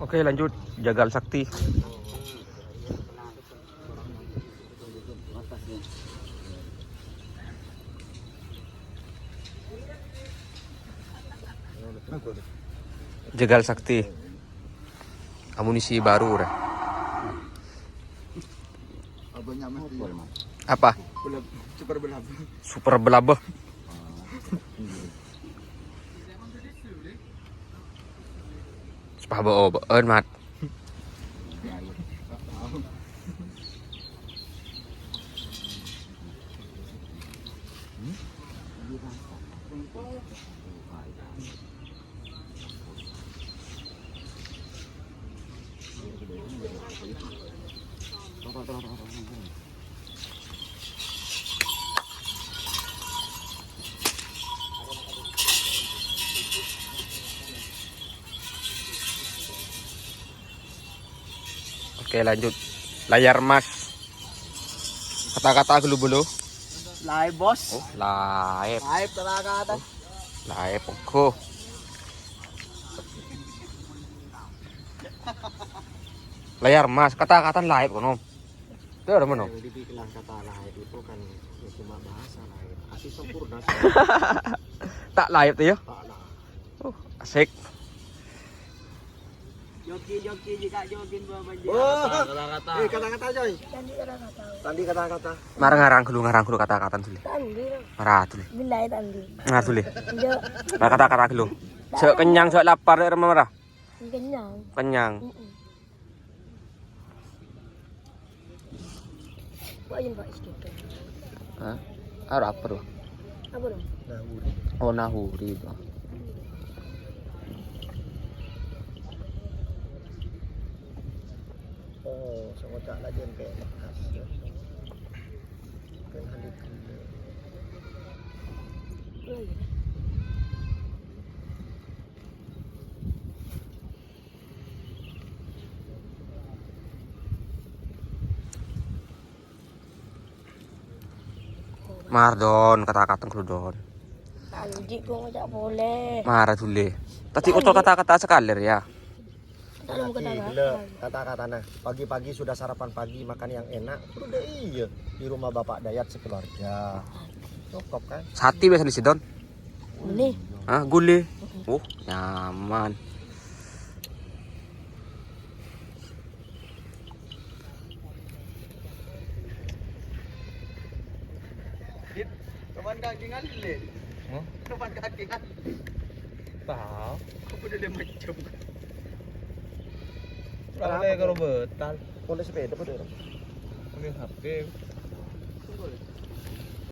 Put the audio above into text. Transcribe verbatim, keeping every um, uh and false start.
Oke, lanjut. Jagal Sakti. Jagal Sakti. Amunisi baru dah. Abahnya mati. Apa? Belab-, super belabah. Super belabah. Sepah bo-, bo'en, Mat. Oke, lanjut. Layar emas. Kata-kata ghâllu bâllu. Live, Bos. Oh, live. Live kata-kata. Live, oke. Layar emas, kata-kata live kono. Itu ada mana? Yang dibilang kata live itu kan ya cuma bahasa live. Asli sempurna sih. Tak live tuh ya? Tak live. Uh, asik. Joki, joki, jika jokin bawa banjir. Oh, kata-kata. Eh, kata-kata, coy. Tandi kata-kata. Tandi kata-kata. Mara ngarang ghâllu, ngarang ghâllu kata-kata tuh. Tandi. Mara tuh. Bilai tandi. Ngarang ghâllu. Jo. Mara kata-kata ghâllu. Sè kenyang, sè lapar, rè mara. Kenyang. Kenyang. Mm-mm. Kok yang Pak Iskandar? Hah? Aro apa tuh? Apa tuh? Nahuri. Oh, nahuri itu. Oh, sengocak lagi yang kayak Mekas, ya. Kan hadir. Oh, iya. Mar, Don, kata-kata ghâllu, Don. Anji, gua ngajak boleh. Mara dhuli. Tadi oto kata-kata sekaler ya. Dalam kata-kata. Pagi, gila, kata-katanya. Pagi-pagi sudah sarapan pagi, makan yang enak. Udah iya, di rumah Bapak Dayat sekeluarga. Cukup kan? Sati biasa di Sidon. Boleh. Hah, gule? Oh, nyaman. Dit, kapan kaki ngalir, Le? Hah? Kapan kaki ngalir? Tahu. Aku udah lima jam. Kenapa? Kalau betal. Boleh sepeda, boleh. Boleh H P. Tunggu, Le.